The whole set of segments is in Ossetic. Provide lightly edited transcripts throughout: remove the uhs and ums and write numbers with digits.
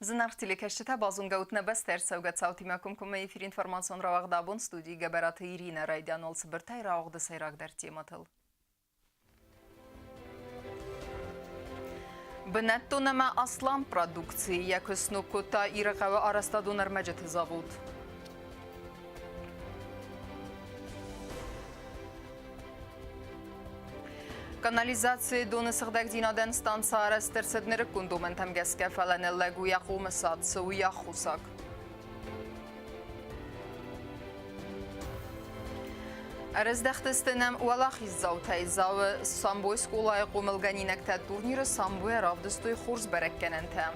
Зынаргъ телекӕсджытӕ, базонгӕ ут нӕ бӕстӕ ӕрцӕугӕ цаутимӕ комкоммӕ эфир информацион рауагъд абон студийы Гӕбӕраты Иринӕ райдиан уал цыбыртӕй рауагъды сӕйрагдӕр темӕтыл. Бынӕттон ӕмӕ аслам продукци йӕ куыст сног кодта Ирыхъӕуы арӕзтадон ӕрмӕджыты завод. Канализацийы доны сыгъдӕгдзинадӕн станцӕ арӕзт ӕрцыд нырыккон домӕнтӕм гӕсгӕ, фӕлӕ ныллӕг у йӕ хъомысад, цы у йӕ аххосаг. Ӕрӕздӕхтысты нӕм уӕлахиздзаутӕй Дзауы самбойы скъолайы хъомылгӕнинӕгтӕ турниры самбойӕ равдыстой хорз бӕрӕггӕнӕнтӕ.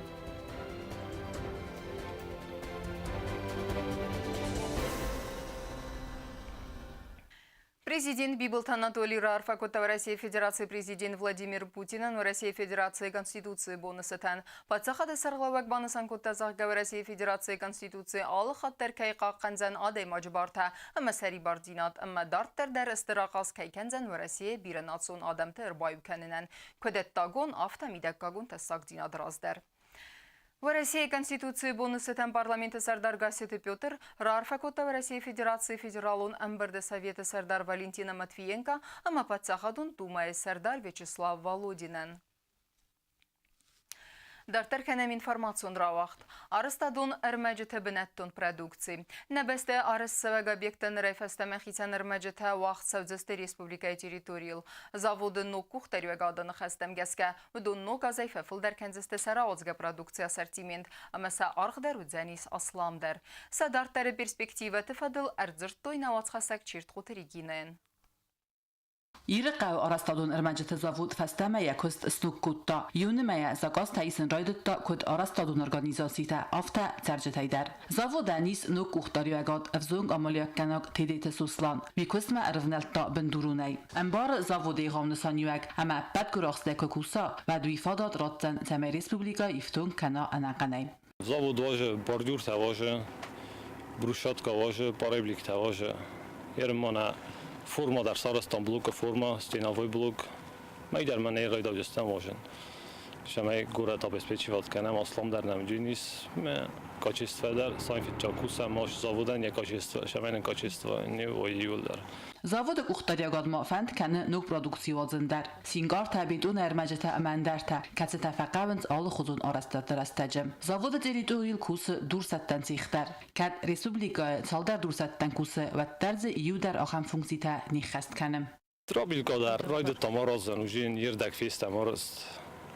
Президент Бибылты Анатолий раарфӕ кодта Уӕрӕсейы Федерацийы президент Владимир Путинӕн Уӕрӕсейы Федерацийы Конституцийы боны цытӕн. Паддзахады сӕргълӕууӕг банысан кодта, зӕгъгӕ, Уӕрӕсейы Федерацийы Конституци алы хатт дӕр кӕй хъахъхъӕндзӕн адӕймаджы бартӕ ӕмӕ сӕрибардзинад ӕмӕ дарддӕр дӕр стыр ахъаз кӕй кӕндзӕн Уӕрӕсейы бирӕнацион адӕмты ӕрбаиу кӕнынӕн, куыд ӕддагон, афтӕ мидӕггагон тӕссагдзинады раз дӕр. Уӕрӕсейы Конституцийы боны цытӕн парламенты сӕрдар Гасситы Петр раарфӕ кодта Уӕрӕсейы Федерацийы Федералон ӕмбырды Советы сӕрдар Валентина Матвиенко ӕмӕ Паддзахадон Думӕйы сӕрдар Вячеслав Володинӕн. Дарддӕр кӕнӕм информацион рауагъд. Арӕзтадон ӕрмӕджыты бынӕттон продукци. Нӕ бӕстӕйы арӕзтцӕуӕг объекттӕ нырӕй фӕстӕмӕ хицӕн ӕрмӕджытӕ уагъд цӕудзысты республикӕйы территорийыл. Заводы ног къухдариуӕгады ныхӕстӕм гӕсгӕ, уыдон ног азӕй фӕфылдӕр кӕндзысты сӕ рауадзгӕ продукцийы ассортимент ӕмӕ сӕ аргъ дӕр уыдзӕнис асламдӕр. Сӕ дарддӕры перспективӕты фӕдыл ӕрдзырдтой нӕ уацхӕссӕг Чертхъоты Регинӕйӕн. Ирыхъӕуы арӕзтадон ӕрмӕджыты завод фӕстӕмӕ йӕ куыст сног кодта. Иу нымӕйӕ заказтӕ исын райдыдта куыд арӕзтадон организацитӕ, афтӕ цӕрджытӕй дӕр. Заводӕн ис ног къухдариуӕгад ӕвзонг амалиуӕггӕнӕг Тедеты Сослан. Уый куыстмӕ ӕрывнӕлдта бындуронӕй. Ӕмбары заводы егъау нысаниуӕг ӕмӕ ӕппӕт гуырахстӕй куы куса, уӕд уый фадат ратдзӕн, цӕмӕй республикӕ ифтонг кӕна ӕнӕхъӕнӕй. Завод уазы, бордюртӕ уазы, брусчатка уазы, парабликтӕ уазы. Ерын мӕнӕ форма дӕр сарӕзтам блокы форма, стеновой блок. Мӕй дӕр мӕ нӕ гъӕйдауджыстӕм уазын. Цӕмӕй горӕт обеспечивать кӕнӕм, асламдӕр нӕм джинис, качество дӕр, сами кусӕм, маш заводӕн йӕ качество, сӕмӕнӕн качество не вӕййы иууылдӕр. Заводы къухдариуӕгад ма фӕнд кӕны ног продукци уадзын дӕр. Цингартӕ, бетон ӕрмӕджытӕ ӕмӕ ӕндӕртӕ, кӕцытӕ фӕхъӕуынц алыхуызон арӕзтӕдты рӕстӕджы. Заводы территорийыл кусы дурсӕттӕн цех дӕр. Кӕд республикӕйы цалдӕр дурсӕттӕн кусы, уӕддӕр дзы иу дӕр ахӕм функцитӕ не ххӕст кӕны. Трабилка дӕр райдыдтам аразын, уже йын ӕрдӕг фестӕм арӕзт.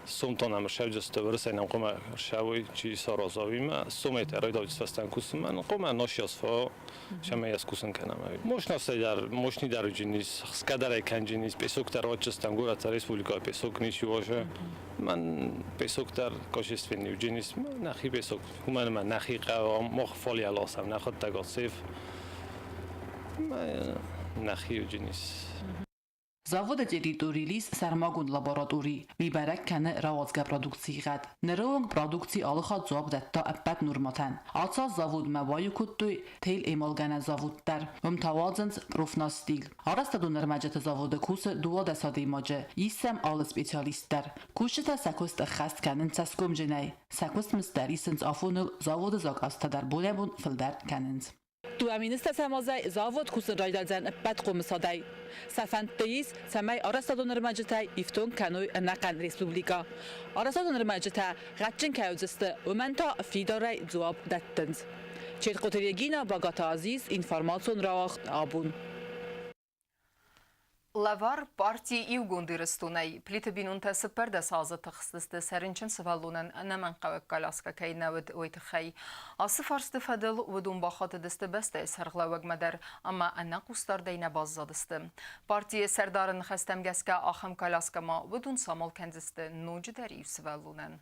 Сомтон ӕмӕ сӕвджысты Уырысӕй нӕм хъуамӕ ӕрсӕуой, чи сараза, уыимӕ. Сомӕй та райдауджы фӕстӕ кусынмӕ, ну хъуамӕ носиас фӕуа, цӕмӕй йӕ скусын кӕнӕм. Мощностӕй дӕр, мощный дӕр уыджынис, хсгӕ дӕр ӕй кӕнджынис, песок дӕр уадджыстӕм горӕты республикӕйы песок ничи уазы. Мӕн песок дӕр качественный уыджынис, нӕхи песок, уымӕн ӕмӕ нӕхи хъӕуы, мах фалейӕ ласӕм, нӕхуыдтӕг отсев. Нӕхи уыджынис. Заводы территорийыл ис сӕрмагонд лаборатори, уый бӕрӕг кӕны рауадзгӕ продукцийы гъӕд. Ныры онг продукци алыхатт дзуапп дӕтта ӕппӕт нормӕтӕн. Ацы аз заводмӕ баиу кодтой тел эмалгӕнӕн завод дӕр. Уым та уадзынц профнастил. Арӕзтадон ӕрмӕджыты заводы кусы 12 адӕймаджы, ис сӕм алы специалист дӕр. Кусджытӕ сӕ куыст ӕххӕст кӕнынц цӕсгомджынӕй. Сӕ куыстмызд дӕр исынц афоныл, заводы закъазтӕ дӕр бонӕй-бон фылдӕр кӕнынц. Туаминистӕ завод кусын райдайдзӕн ӕппӕт хъомысадӕй. Сӕ фӕндты ис, цӕмӕй арӕзтадон ӕрмӕджытӕй ифтонг кӕной ӕнӕхъӕн республикӕ. Арӕзтадон ӕрмӕджытӕ гъӕдджын кӕй уыдзысты, уымӕн та фидарӕй дзуапп дӕттынц. Четкъоты Регина, Багаты Азиз, информацион рауагъд абон. Лӕвар парти Иугонд Ирыстонӕй Плиты бинонтӕ 14 азы тыхстысты сӕ рынчын сывӕллонӕн ӕнӕмӕнгхъӕуӕг коляскӕ кӕй нӕ уыд, уый тыххӕй. Ацы фарсты фӕдыл уыдон бахатыдысты бӕстӕйы сӕргълӕууӕгмӕ дӕр ӕмӕ ӕнӕхъусдардӕй нӕ баззадысты. Партийы сӕрдары ныхӕстӕм гӕсгӕ ахӕм коляскӕ ма уыдон самал кӕндзысты ноджыдӕр иу сывӕллонӕн.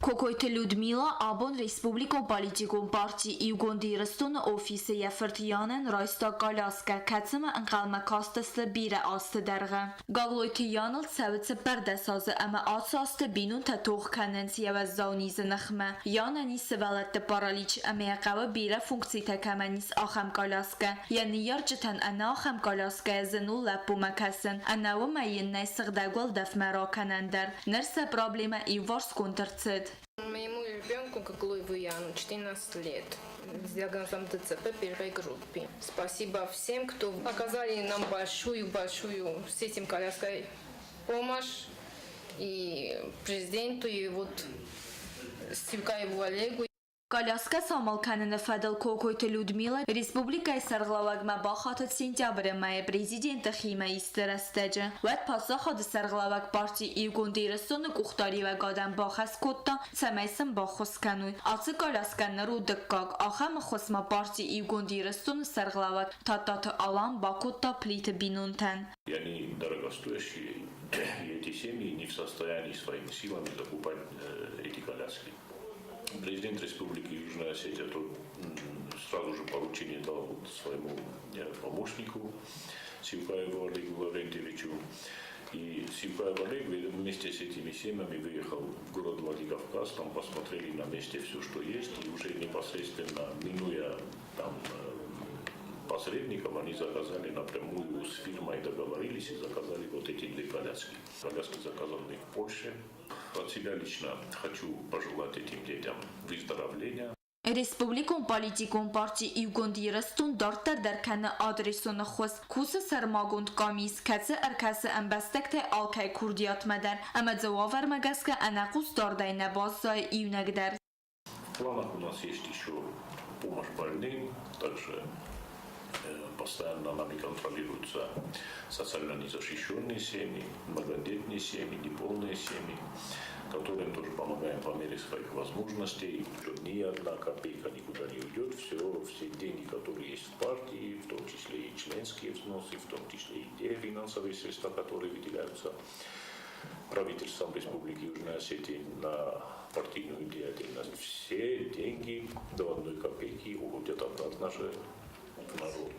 Кокойты Людмила абон республикон политикон парти Иугонд Ирыстон-ы офисы йӕ фырт Янӕн райста коляскӕ, кӕцымӕ ӕнхъӕлмӕ кастысты бирӕ азты дӕргъы. Гаглойты Яныл цӕуы 14 азы ӕмӕ ацы азты бинонтӕ тох кӕнынц йӕ уӕззау низы ныхмӕ. Янӕн ис сывӕллӕтты паралич ӕмӕ йӕ хъӕуы бирӕ функцитӕ кӕмӕн ис, ахӕм коляскӕ. Йӕ ныййарджытӕн ӕнӕ ахӕм коляскӕйӕ зын у лӕппумӕ кӕсын, ӕнӕ уымӕй йын нӕй сыгъдӕг уӕлдӕфмӕ ракӕнӕн дӕр. Ныр сӕ проблемӕ иуварсгонд ӕрцыд. Моему ребенку Ребенку Гаглоеву Яну, 14 лет, с диагнозом ДЦП первой группы. Спасибо всем, кто оказали нам большую-большую с этим коляской помощь. И президенту, и вот Сивкаеву Олегу. Коляскӕ самал кӕныны фӕдыл Кокойты Людмила республикӕйы сӕргълӕууӕгмӕ бахатыд сентябры мӕйы президенты химӕисты рӕстӕджы. Уӕд паддзахады сӕргълӕууӕг парти Иугонд Ирыстоны къухдариуӕгадӕн бахӕс кодта, цӕмӕй сын баххуыс кӕной. Ацы коляскӕ ныр у дыккаг. Ахӕм ӕххуыс ма парти Иугонд Ирыстоны сӕргълӕууӕг Тадтаты Алан бакодта Плиты бинонтӕн. И они дорогостоящие, и эти семьи не в состоянии своими силами закупать эти коляски. Президент Республики Южная Осетия тут сразу же поручение дал своему помощнику Сивкаеву Олегу Лаврентьевичу. И Сивкаев Олег вместе с этими семьями выехал в город Владикавказ, там посмотрели на месте все, что есть, и уже непосредственно, минуя там посредников, они заказали напрямую с фирмой, договорились и заказали вот эти две коляски. Коляски заказаны в Польше. От себя лично хочу пожелать этим детям выздоровления. Республикон политикон парти Иугонд Ирыстон дарддӕр дӕр кӕны адресон ӕххуыс. Кусы сӕрмагонд къамис, кӕцы ӕркӕсы ӕмбӕстӕгтӕй алкӕй курдиатмӕ дӕр ӕмӕ дзы уавӕрмӕ гӕсгӕ ӕнӕхъусдардӕй нӕ баззайы иунӕг дӕр. В планах у нас есть еще помощь больным, также постоянно нами контролируются социально незащищенные семьи, многодетные семьи, неполные семьи, которым тоже помогаем по мере своих возможностей. Ни одна копейка никуда не уйдет, все деньги, которые есть в партии, в том числе и членские взносы, в том числе и те финансовые средства, которые выделяются правительством Республики Южная Осетия на партийную деятельность. Все деньги до одной копейки уходят обратно же в народ.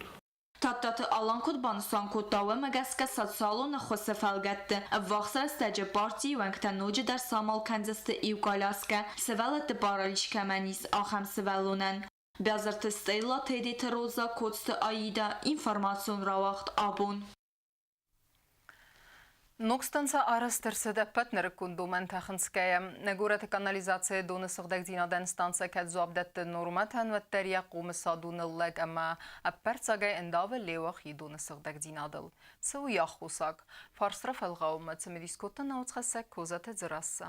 Тадтаты Алан куыд банысан кодта, уымӕ гӕсгӕ социалон ӕххуысы фӕлгӕтты ӕввахс рӕстӕджы партийы уӕнгтӕ ноджыдӕр самал кӕндзысты иу коляскӕ, сывӕллӕтты паралич кӕмӕн ис, ахӕм сывӕллонӕн. Бязырты Стелла, Тедеты Роза, Коцты Аида, информацион рауагъд Абон. Ног станцӕ арӕзт ӕрцыд ӕппӕт нырыккон домӕнтӕ хынцгӕйӕ. Нӕ горӕты канализацийы доны сыгъдӕгдзинадӕн станцӕ кӕд дзуапп дӕтты нормӕтӕн, уӕддӕр йӕ хъомысад у ныллӕг ӕмӕ ӕппӕрццагӕй ӕндавы Леуахи доны сыгъдӕгдзинадыл. Цы у йӕ аххосаг? Фарст рафӕлгъауынмӕ цымыдис кодта науцхӕссӕг Козаты Дзерассӕ.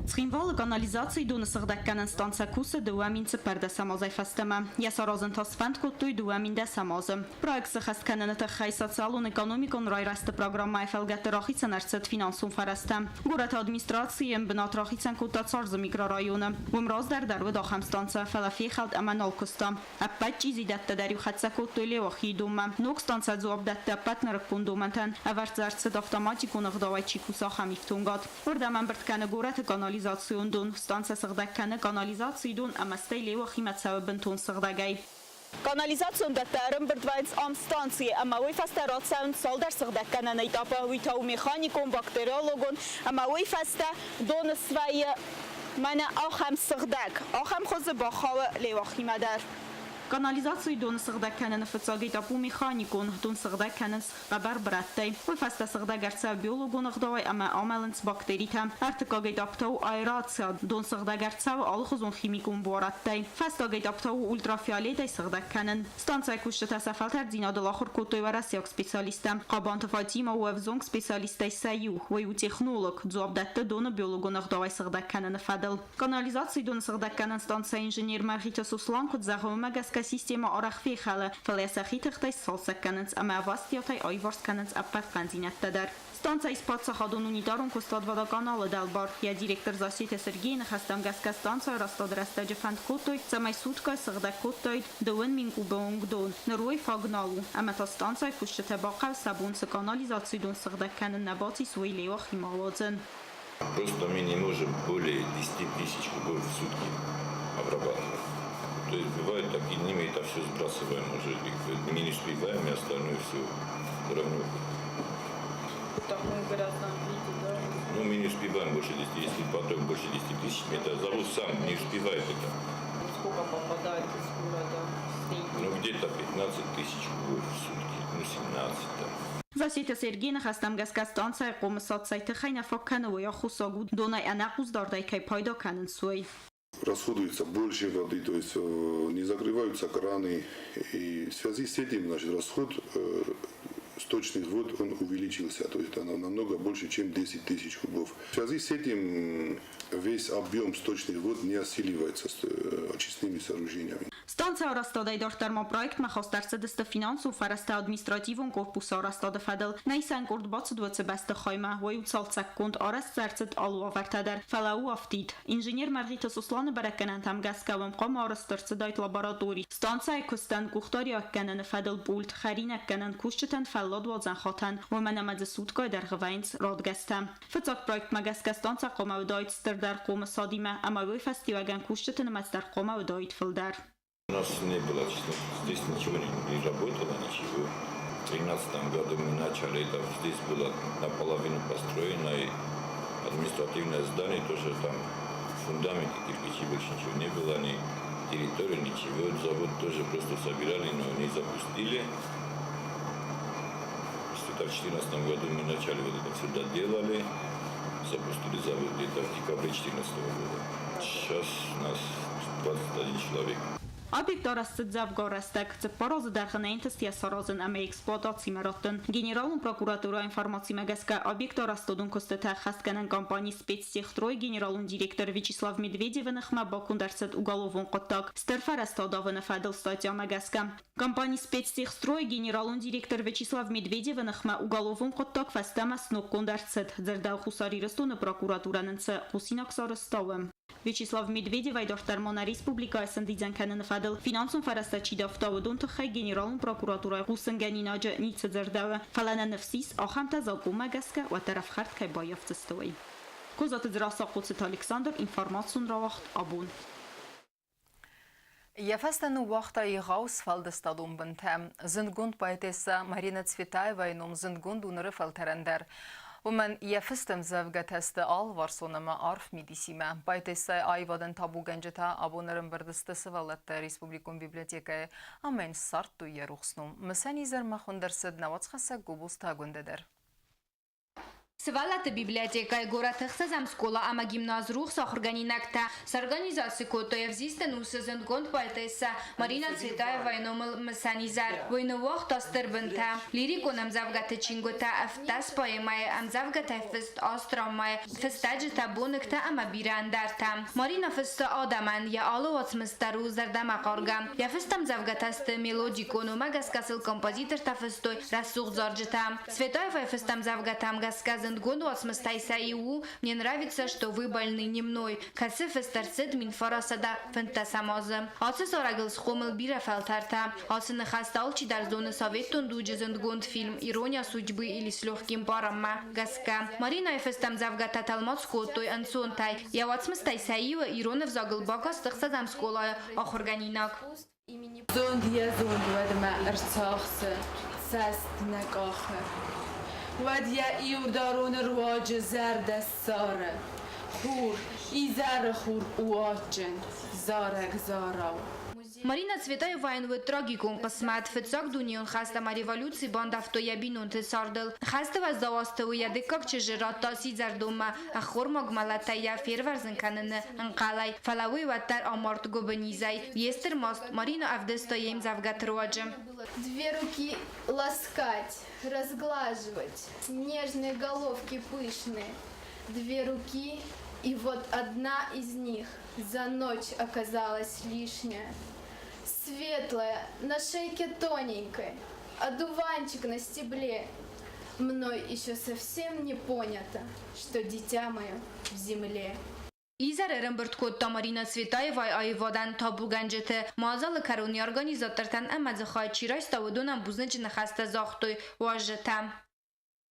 Цхинвалы канализацийы доны сыгъдӕггӕнӕн станцӕ кусы 2014 азӕй фӕстӕмӕ. Йӕ саразын та сфӕнд кодтой 2010 азы. Проект сыххӕст кӕныны тыххӕй социалон-экономикон райрӕзты программӕйы фӕлгӕтты рахицӕн ӕрцыд финансон фӕрӕзтӕ. Горӕты администрацийы йын бынат рахицӕн кодта Царзы микрорайоны. Уым раздӕр дӕр уыд ахӕм станцӕ, фӕлӕ фехӕлд ӕмӕ нал куыста. Ӕппӕт чъизидӕттӕ дӕр-иу хӕццӕ кодтой Леуахийы донмӕ. Ног станцӕ дзуапп дӕтты ӕппӕт нырыккон домӕнтӕн. Ӕвӕрд дзы ӕрцыд автоматикон ӕгъдауӕй чи кусы, ахӕм ифтонгад. Уырдӕм ӕмбырд кӕны горӕты канализацион дон. Станцӕ сыгъдӕг кӕны канализацийы дон ӕмӕ стӕй Леуахимӕ цӕуы бынтон сыгъдӕгӕй. Канализацион дӕттӕ ӕрӕмбырд вӕййынц ам станцийы ӕмӕ уый фӕстӕ рацӕуынц цалдӕр сыгъдӕггӕнӕн этапы. Уый та у механикон, бактериологон ӕмӕ уый фӕстӕ дон свӕййы мӕнӕ ахӕм сыгъдӕг. Ахӕм хуызы бахауы Леуахимӕ дӕр. Канализацийы доны сыгъдӕг кӕныны фыццаг этап у механикон. Дон сыгъдӕг кӕнынц хъӕбӕр брӕттӕй. Уый фӕстӕ сыгъдӕг ӕрцӕуы биологон ӕгъдауӕй ӕмӕ амӕлынц бактеритӕ. Ӕртыккаг этап та у аэрация. Дон сыгъдӕг ӕрцӕуы алыхуызон химикон буарадтӕй. Фӕстаг этап та у ультрафиолетӕй сыгъдӕг кӕнын. Станцӕйы кусджытӕ сӕ фӕлтӕрддзинадыл ахуыр кодтой уӕрӕсейаг специалисттӕ. Хъабанты Фатимӕ у ӕвзонг специалисттӕй сӕ иу. Уый у технолог, дзуапп дӕтты доны биологон ӕгъдауӕй сыгъдӕг кӕныны фӕдыл. Канализацийы доны сыгъдӕггӕнӕн станцӕйы инженер Мӕргъиты Сослан куыд зӕгъы, уымӕ гӕсгӕ системӕ арӕх фехӕлы, фӕлӕ сӕхи тыхтӕй сцалцӕг кӕнынц ӕмӕ ӕвӕстиатӕй аиварс кӕнынц ӕппӕт хъӕндзинӕдтӕ дӕр. Станцӕ ис паддзахадон унитарон куыстуат Водоканал-ы дӕлбар. Йӕ директор Зассеты Сергейы ныхӕстӕм гӕсгӕ станцӕйы растады рӕстӕджы фӕнд кодтой, цӕмӕй суткӕ сыгъдӕг кодтаид 2000 кубы онг дон. Ныр уый фаг нал у, ӕмӕ та станцӕйы кусджытӕ бахъӕуы сӕ бон цы канализацийы дон сыгъдӕг кӕнын нӕ бацис, уый Леуахимӕ ауадзын. Просто мы не можем более 10 тысяч кубов в сутки обрабатывать. То есть бывают такие дни, мы это все сбрасываем уже, мы не успеваем, и остальное все равно. В таком грязном виде, да? Ну, мы не успеваем больше 10, если поток больше 10 тысяч метров, завод сам не успевает это. Сколько попадает из города? Ну, где-то 15 тысяч кубов в сутки, ну, 17 там. Зассеты Сергейы ныхӕстӕм гӕсгӕ станцӕйы хъомысад цӕй тыххӕй нӕ фаг кӕны, уый аххосаг у, донӕй ӕнӕхъусдардӕй кӕй пайда кӕнынц, уый. Расходуется больше воды, то есть не закрываются краны. И в связи с этим, значит, расход сточных вод он увеличился, то есть это намного больше, чем 10 тысяч кубов. В связи с этим весь объем сточных вод не осиливается с очистными сооружениями. Станцӕйы арӕзтадӕй дарддӕр ма проектмӕ хаст ӕрцыдысты финансон фӕрӕзтӕ административон корпусы арӕзтады фӕдыл. Нӕ исӕн къорд бацыд уыцы бӕстыхаймӕ, уый у цалцӕггонд, арӕзт дзы ӕрцыд алы уавӕртӕ дӕр, фӕлӕ у афтид. Инженер Мӕргъиты Сосланы бӕрӕггӕнӕнтӕм гӕсгӕ уым хъуамӕ арӕзт ӕрцыдаид лаборатори, станцӕйы куыстӕн къухдариуӕггӕнӕны фӕдыл пульт, хӕринаггӕнӕн кусджытӕн фӕлладуадзӕн хатӕн, уымӕн ӕмӕ дзы суткӕйы дӕргъы вӕййынц радгӕстӕ. Фыццаг проектмӕ гӕсгӕ станцӕ хъуамӕ уыдаид стырдӕр хъомысадимӕ ӕмӕ уый фӕстиуӕгӕн кусджыты нымӕц дӕр хъуамӕ уыдаид фылдӕр. У нас не было, честно, здесь ничего не работало, ничего. В 2013 году мы начали, это здесь было наполовину построено, и административное здание тоже там, фундамент и кирпичи, больше ничего не было, ни территории, ничего. Завод тоже просто собирали, но не запустили. Это в 2014 году мы начали вот это все доделали, запустили завод где-то в декабре 2014 года. Сейчас у нас 21 человек. Объект арӕзт цыд дзӕвгар рӕстӕг, цыппар азы дӕргъы нӕ ӕнтыст йӕ саразын ӕмӕ эксплуатацимӕ раттын. Генералон прокуратурӕйы информацимӕ гӕсгӕ, объект арӕзтадон куыстытӕ ӕххӕстгӕнӕн компани Спецтехстрой генералон директор Вячеслав Медведевы ныхмӕ баконд ӕрцыд уголовон хъуыддаг стыр фӕрӕзтӕ адавыны фӕдыл статьямӕ гӕсгӕ. Компани Спецтехстрой генералон директор Вячеслав Медведевы ныхмӕ уголовон хъуыддаг фӕстӕмӕ сноггонд ӕрцыд, дзырдӕуы Хуссар Ирыстоны прокуратурӕ нын цы хъусинаг сарӕзтӕуы. Вячеслав Медведевӕй дарддӕр ма нӕ республикӕйы сӕндидзӕн кӕныны фӕдыл финансон фӕрӕзтӕ чи давта, уыдон тыххӕй Генералон прокуратурӕйы хъусынгӕнинаджы ницы дзырдӕуы, фӕлӕ нӕ ныфс ис, ахӕмтӕ закъонмӕ гӕсгӕ уӕддӕр ӕфхӕрд кӕй баййафдзысты, уый. Козаты Дзерассӕ, Хъоцыты Александр, информацион рауагъд «Абон». Йӕ фӕстӕ ныууагъта егъау сфӕлдыстадон бынтӕ. Зындгонд поэтессӕ Марина Цветаевайы ном зындгонд у ныры фӕлтӕрӕн дӕр. Уымӕн йӕ фыст ӕмдзӕвгӕтӕ сты алыварсон ӕмӕ арф мидисимӕ. Поэтессӕйы аивадӕн табугӕнджытӕ абон ӕрӕмбырд сты сывӕллӕтты республикон библиотекӕйы ӕмӕ йын ссардтой йӕ рухс ном. Мысӕн изӕрмӕ хуынд ӕрцыд нӕ уацхӕссӕг Гобозты Агуындӕ дӕр. Сывӕллӕтты библиотекӕйы горӕты ӕхсӕзӕм скъола ӕмӕ гимназ Рухс ахуыргӕнинӕгтӕ сорганизаци кодтой ӕвзист ӕнусы зындгонд поэтессӕ Марина Цветаевайы номыл мысӕн изӕр. Уый ныууагъта стыр бынтӕ. Лирикон ӕмдзӕвгӕты чингуытӕ, 17 поэмӕйы, ӕмдзӕвгӕтӕй фыст аст драмӕйы, фыстӕджытӕ, боныгтӕ ӕмӕ бирӕ ӕндӕртӕ. Марина фыссы адӕмӕн, йӕ алы уацмыс дӕр у зӕрдӕмӕхъаргӕ. Йӕ фыст ӕмдзӕвгӕтӕ сты мелодикон, уымӕ гӕсгӕ сыл композитортӕ фыстой рӕсугъд зарджытӕ. Цветаевайы фыст ӕмдзӕвгӕтӕм гӕсгӕ зындгонд уацмыстӕй сӕ иу у «Мне нравится, что вы больны не мной», кӕцы фыст ӕрцыд 1915 азы. Ацы зарӕгыл схъомыл бирӕ фӕлтӕртӕ. Ацы ныхӕстӕ алчидӕр зоны советон дуджы зындгонд фильм «Ирония судьбы» или «С легким паром»-мӕ гӕсгӕ. Маринайы фыст ӕмдзӕвгӕтӕ тӕлмац кодтой ӕнцонтӕй. Йӕ уацмыстӕй сӕ иуы ирон ӕвзагыл бакаст ӕхсӕзӕм скъолайы ахуыргӕнинаг. Зонд йӕ зонд уӕдмӕ ӕрцахсы, цӕст нӕ къахы. Уӕд йӕ иудароны руаджы зӕрдӕ ссары. Хур, изӕры хур у адджын, зарӕг зарау. Марина Цветаевайӕн уыд трагикон хъысмӕт. Фыццаг дунейон хӕст ӕмӕ революци бандӕвтой йӕ бинонты цардыл. Хӕсты уӕззау азты уый йӕ дыккаг чызджы радта сидзӕрдонмӕ, ӕххормаг мӕлӕтӕй йӕ фервӕрзын кӕныны ӕнхъӕлӕй, фӕлӕ уый уӕддӕр амард гуыбыннизӕй. Йе стыр маст Марина ӕвдыста йе мдзӕвгӕты руаджы. Две руки ласкать, разглаживать, нежные головки пышные. Две руки, и вот одна из них за ночь оказалась лишняя. Светлая, на шейке тоненькой, одуванчик на стебле. Мной еще совсем не понято, что дитя мое в земле. Изӕр ӕрӕмбырд кодта Марина Цветаевайы аивадӕн табугӕнджыты. Мадзалы кӕрон йӕ организатортӕн ӕмӕ дзы хай чи райста, уыдонӕн бузныджы ныхӕстӕ загътой уазджытӕ.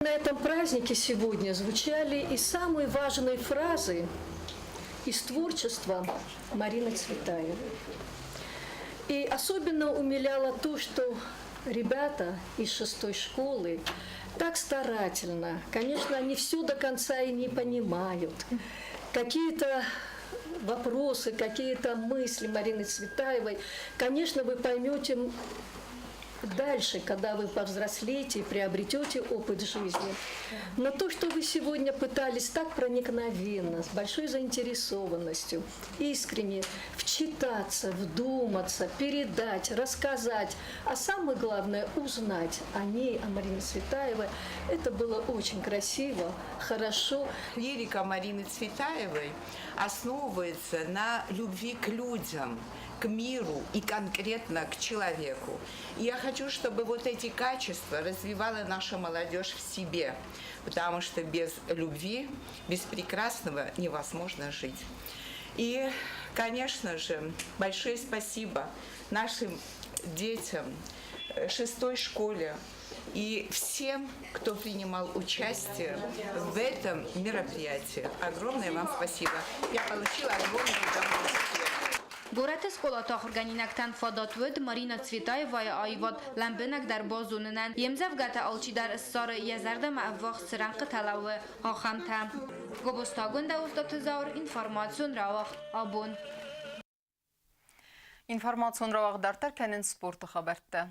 На этом празднике сегодня звучали и самые важные фразы из творчества Марины Цветаевой. И особенно умиляло то, что ребята из шестой школы так старательно, конечно, они все до конца и не понимают. Какие-то вопросы, какие-то мысли Марины Цветаевой, конечно, вы поймете дальше, когда вы повзрослеете и приобретете опыт жизни. Но то, что вы сегодня пытались так проникновенно, с большой заинтересованностью, искренне вчитаться, вдуматься, передать, рассказать, а самое главное узнать о ней, о Марине Цветаевой, это было очень красиво, хорошо. Лирика Марины Цветаевой основывается на любви к людям, к миру и конкретно к человеку. И я хочу, чтобы вот эти качества развивала наша молодежь в себе, потому что без любви, без прекрасного невозможно жить. И, конечно же, большое спасибо нашим детям, шестой школе и всем, кто принимал участие в этом мероприятии. Огромное вам спасибо. Я получила огромное удовольствие. Горӕты скъолаты ахуыргӕнинӕгтӕн фадат уыд Марина Цветаевайы аивад лӕмбынӕгдӕр базонынӕн. Йе мдзӕвгӕты алчидӕр ссары, йӕ зӕрдӕмӕ ӕввахс цы рӕнхъытӕ лӕууы, ахӕмтӕ. Гобозты Агуындӕ, Остъаты Зауыр, информацион рауагъд Абон. Информацион рауагъд дарддӕр кӕнынц спорты хабӕрттӕ.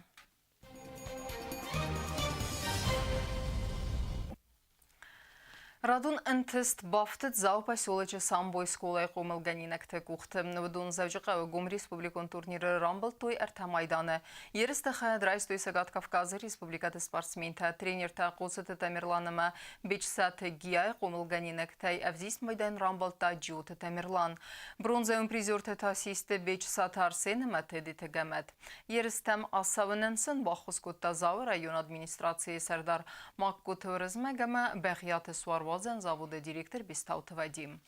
Радон ӕнтыст бафтыд Дзауы поселочы самбойы скъолайы хъомылгӕнинӕгты къухты. Уыдон Дзӕуджыхъӕуы гом республикон турниры рамбылдтой ӕртӕ майданы. Ерысты хайад райстой Цӕгат Кавказы республикӕты спортсментӕ, тренертӕ Хъоцыты Тамерлан ӕмӕ Бечсаты Гияйы хъомылгӕнинӕгтӕй ӕвзист майдан рамбылдта Джиоты Тамерлан. Бронзӕйон призертӕ та систы Бечсаты Арсен ӕмӕ Тедеты Гӕмӕт. Ерыстӕм ацӕуынӕн сын баххуыс кодта Дзауы районы администрацийы сӕрдар Магкоты Уырызмӕг ӕмӕ Бӕгъиаты суаруадзӕн заводы директор Бестауты Вадим.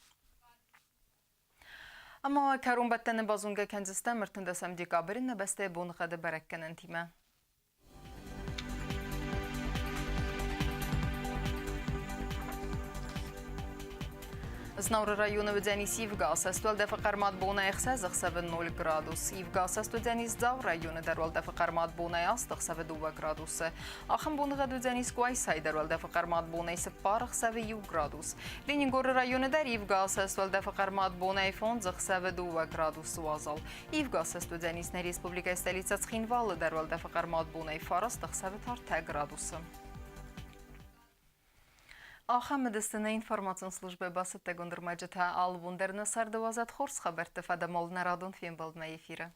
Ӕмӕ кӕронбӕттӕны базонгӕ кӕндзыстӕм 13 декабры нӕ бӕстӕйы боныхъӕды бӕрӕггӕнӕнтимӕ. Знауыры районы уыдзӕнис ивгӕ асӕст уӕлдӕфы хъӕрмад бонӕй ӕхсӕз ӕхсӕвы 0 градус. Ивгӕ асӕст уыдзӕнис Дзауы районы дӕр уӕлдӕфы хъӕрмад бонӕй аст ӕхсӕвы 2 градусы. Ахӕм боныгъӕд уыдзӕнис Къуайсайы дӕр уӕлдӕфы хъӕрмад бонӕй цыппар ӕхсӕвы 1 градус. Ленингоры районы дӕр ивгӕ асӕст уӕлдӕфы хъӕрмад бонӕй фондз ӕхсӕвы 2 градусы уазал. Ивгӕ асӕст уыдзӕнис нӕ республикӕйы столицӕ Цхинвалы дӕр уӕлдӕфы хъӕрмад бонӕй фараст ӕхсӕвы та 3 градусы. Ахӕм медицинӕ информацион службӕ бацӕттӕгонд ӕрмӕджытӕ алы бон дӕр нӕ царды уадзӕд хорз хабӕртты фӕдӕмол нӕ радон фембӕлдмӕ эфиры.